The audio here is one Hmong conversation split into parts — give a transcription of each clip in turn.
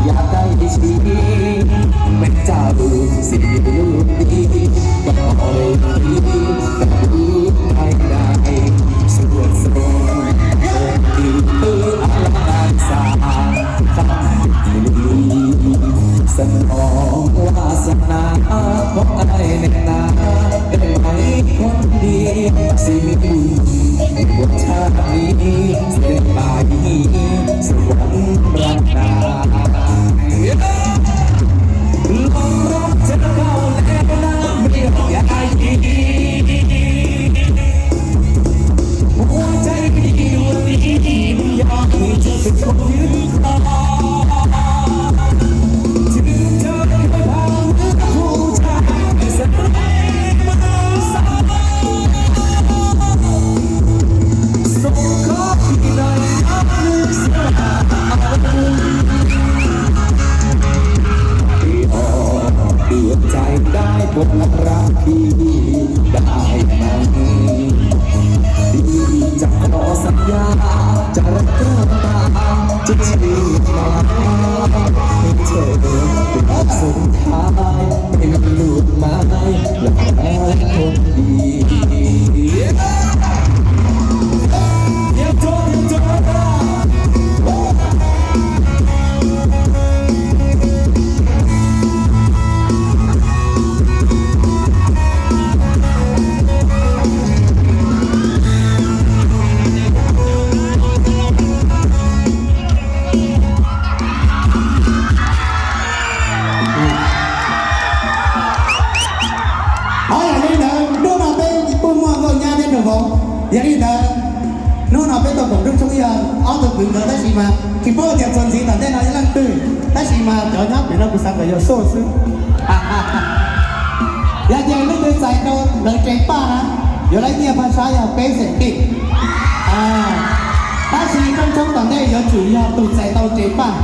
yav dab tsi, me tawm xim lub nti, koj li pib koj lub npai dai, xuas xoo tus twb a la xa, qab li xa no ua xa na, koj ai ne na, peb Maiv Khuam Ntiag, xim lub nti, ua tshaj li, xim lub npai, xim ua nra na. Ua txais dai puas rau kis dai mas, ib tsam qhov xav yam tsam rau koj tas, tsis tsis mas, ib tsam tus xub thai, ib lub mas los thov li. Yog li ntawd hnub no peb kuj muaj nkauj nyab thiab nraug vauv. Yog li ntawd hnub no peb tau koom nruab tshoob yog ob tug kwv nkawd tab sis mas tsis paub tias txuas ntxiv tom ntej no yog leej twg, tab sis mas cov nyob pem no kuv xav kom yog xoj xwb. Yog tias leej twg txais tau lawv tsev paj na, yuav lawv nyiaj phaj sab yog peb xees kij. Tab sis nruab tshoob tom ntej yuav tsum yog tus txais tau tsev paj.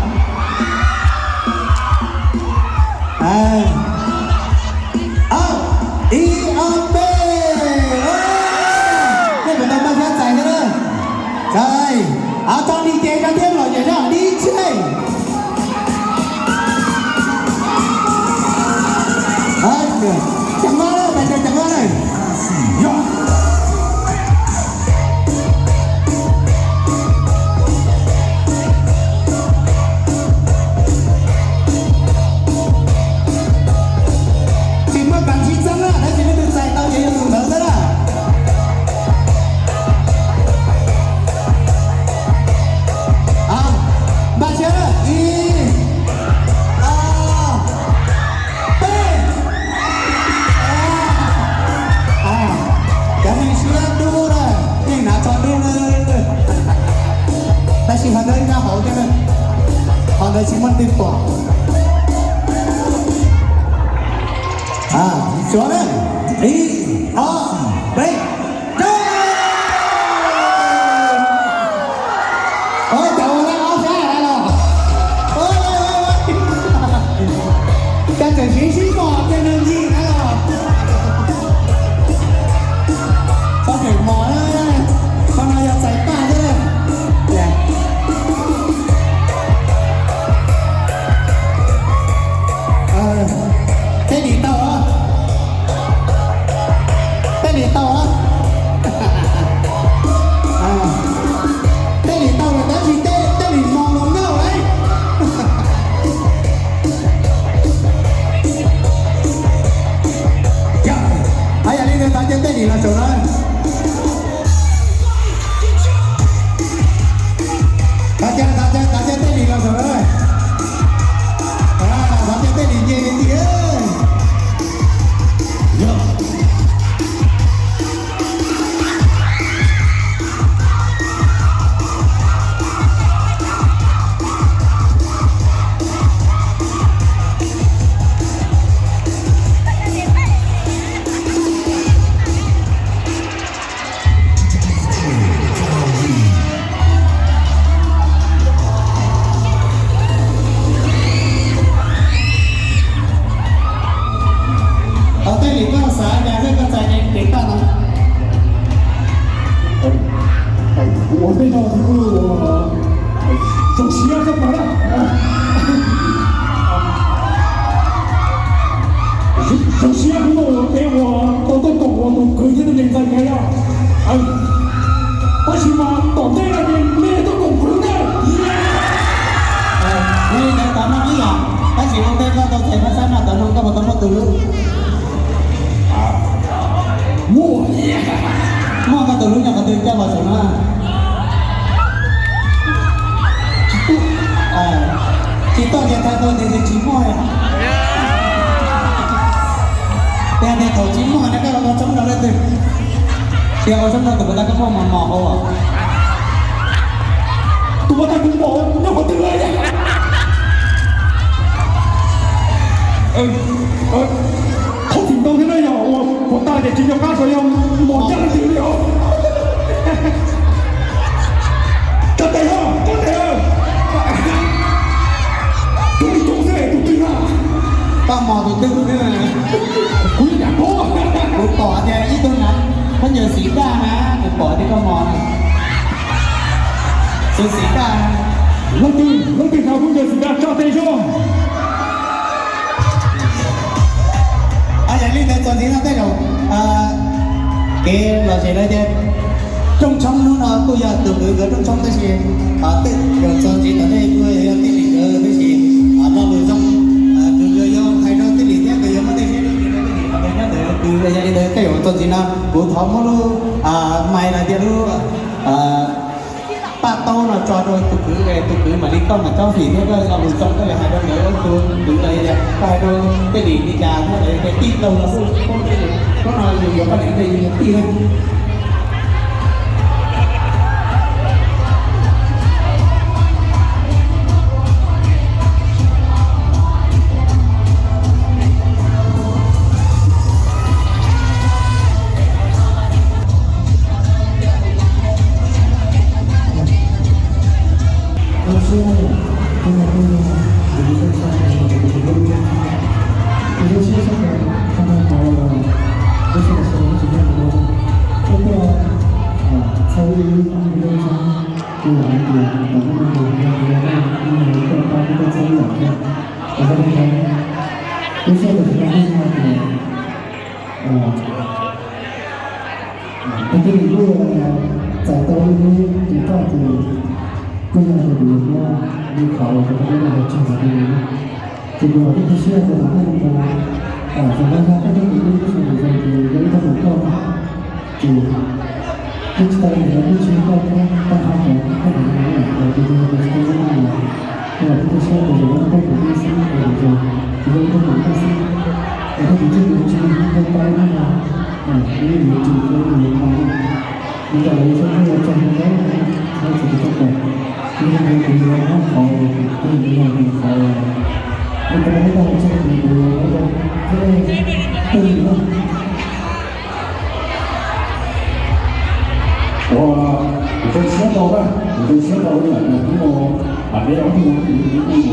Ib ob peb, nej puas tau npaj siab txais thiab na? Txais, tso li ces rau thiab los yam zaj dib tshej. Ces mob na, tais tais ces mob na. Tsis muaj peev xwm txeeb na, tab sis leej twg txais tau ces yog tus ntawd xwb na. Npaj siab na, ib, ob, peb. Cov neeg siab dub na, yeej hnav tso dub na. Tab sis qhov ntawd nyob hauv thiab, qhov ntawd tsis muaj leej twg pom. Suav na, ib, ob, peb, rau. Ua cas ua lawv ob sab los? Cas tseem siv sib mos tej neeg yig na los? Txhob tseem mos na, qhov no yog txais paj xwb. Peb dim tau, peb dim tau. Koj tias thaij tau tias tsis muaj yom? Tias tias thaum tsis muaj no koj ua tshoob rau leej twg? Tias ua tshoob rau tus puas tau koj muaj mos mos hauv? Tus puas tau kuv mos nyob qhov twg? Thov txim ntau thiab na, yog ua puas tau tias tsis nco qab xyov yog mos ncaj leej twg li os. Cov tes os, cov tes os. Tus li tus xwb, tus twg na? Koj mos tus twg xwb? Kuv yam kub. Kuv pom tias ib tug na, khaub ncaws xim daj na, kuv pom tias koj mos na. Xim daj. Leej twg, leej twg tau khaub ncaws xim daj tso tes zog. Yog li ntawd txuas ntxiv no tej zaum kev lom zem lawm tias rooj tshoob hnub no kuj yog tus kwv nkawd rooj tshoob tab sis tej zaum txuas ntxiv tom ntej kuj yog tij Lis nkawd tab sis lo lus zoo, kuv yuav hais rau tij Lis thiab nkawd yuav muaj tej siab rau tij Lis nyob ntawd kwv. Yog li ntawd tej zaum txuas ntxiv no kuv thov muab lub mais los tias lub paj taub no tso rau tus kwv, tus kwv mam li koj mam cob fim thiab koj lo lus zoo koj yuav hais rau nkawd ob tug kwv los yog tias koj hais rau tij Lis li cas thiab los yog tias tij laug los kuj, hnub no yus yuav koj niam tej yus tij na. Tag kis kuj txais tau ib lub cev koj ces kuj yog hais tias kuv yuav muab lub qhov uas kuv muab lub no los tseg rau nej na. Ces kuv vam thiab cia siab tias thaum nej mus, thaum no yog koj coj kuv lub sij hawm zoo ces yog ib tug mus koj na, ces twb tsis tau li ntawd twb tsis koj thiab tau ho cov koj mus no los kuv yog tus tsis tau lub no los, kuv vam thiab cia siab tias yog koj kuv lub xwb es yog kuv yog ib tug mus koj xwb, es koj tus txij tus tsis tau lub no, kuv yuav tsis tau lub no. Nws cov lawv tsheb tsheb los txog nws tau txog txog tus txog kom nws yog nws tus yog nyob qhov koj yog nws yog nws qhov nws cov lawv tau txog nws tus yog nyob rau thiab twg no. Ua, kuv zoo siab ntau na, kuv zoo siab ntau ib yam tias hnub no peb ob tug ua tij ua tus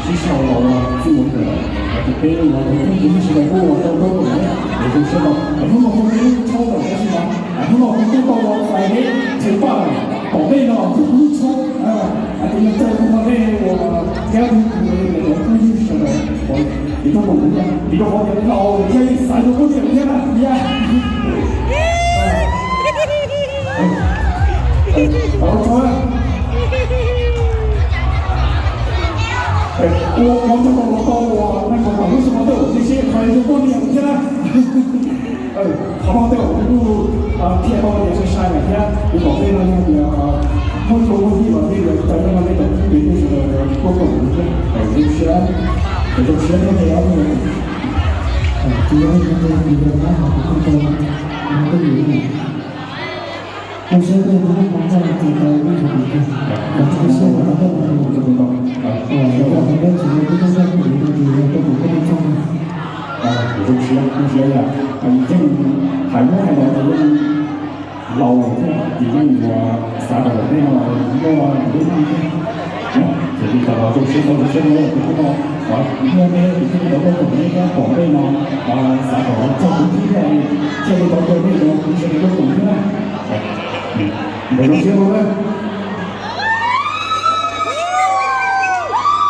sib sau los ua txij ua nkawm, ces peb ua tau txij tus sib sau kuj ua tau tau tus na, kuv zoo siab ntau. Hnub no kuj tau lub tshauj lawm tab sis mas hnub no kuj tau ua fais deb txhais paj lawm, tom ntej no kuj lub tshauj, ces yog txawm kuj no nej ua thiab kuj kuj yog sawv daws, vim rau qhov tias nej laus thiaj li xav yuav poj niam thiab na, yog. Ua ua tau tau ua nej kom kom lub sij hawm tau sib sib qhia yuav poj niam thiab na. Qhov no tej zaum kuv kuj qhia tau tias sai sai lawm thiab, kuv tom ntej no yog tias muaj tshua muaj yij los nej yuav cov nej no nej cov phooj ywg nej sawv daws tuaj koom kuv thiab, zoo siab, zoo siab thiab nej ob tug. Kuv yog nej cov phooj ywg, kuv yog nab hov kuv tuaj tau, kuv twb yim ne. Zoo siab thiab kuv muaj hmoo noj txais tau ib tsoom kwv tij, kuv zoo siab uas tau tuaj no, yog peb tsis muaj kuv tau tuaj kuv no ces yog tuaj kuv koj txog no. Zoo siab, zoo siab yom, yeej hais muab hais los ces yeej laus lawm thiab ces yeej yuav xav kom nej no muaj lub neej thiab. Ces li cas los zoo siab tau zoo siab no tus koj no, muaj neb tus koj no tau tuaj koom neb thiab pom neb no, xav kom txog kuv thiab thiaj li tau caw nej cov kuv sawv daws tuaj koom thiab na. Nkawd zoo siab no na.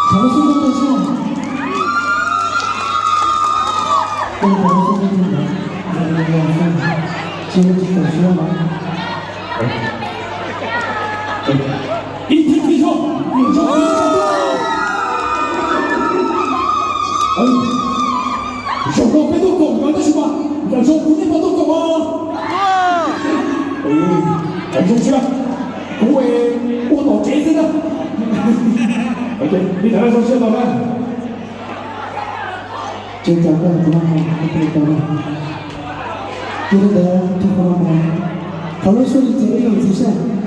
Thov lub xub ntiag tau siab. Thov lub xub ntiag tau siab. Tsis tau siab mas. Ib thib pib zoo, zoo no peb tuaj koom no tab sis mas yam zoo kuv nej puas tuaj koom os? Zoo siab, kuv ua tom tsev xwb na. Li ntawd zoo siab tau na. Tseem cov koj tus no, koj tus no. Yog li ntawd, qhov lub suab li ces wb yuav ntxiv seb.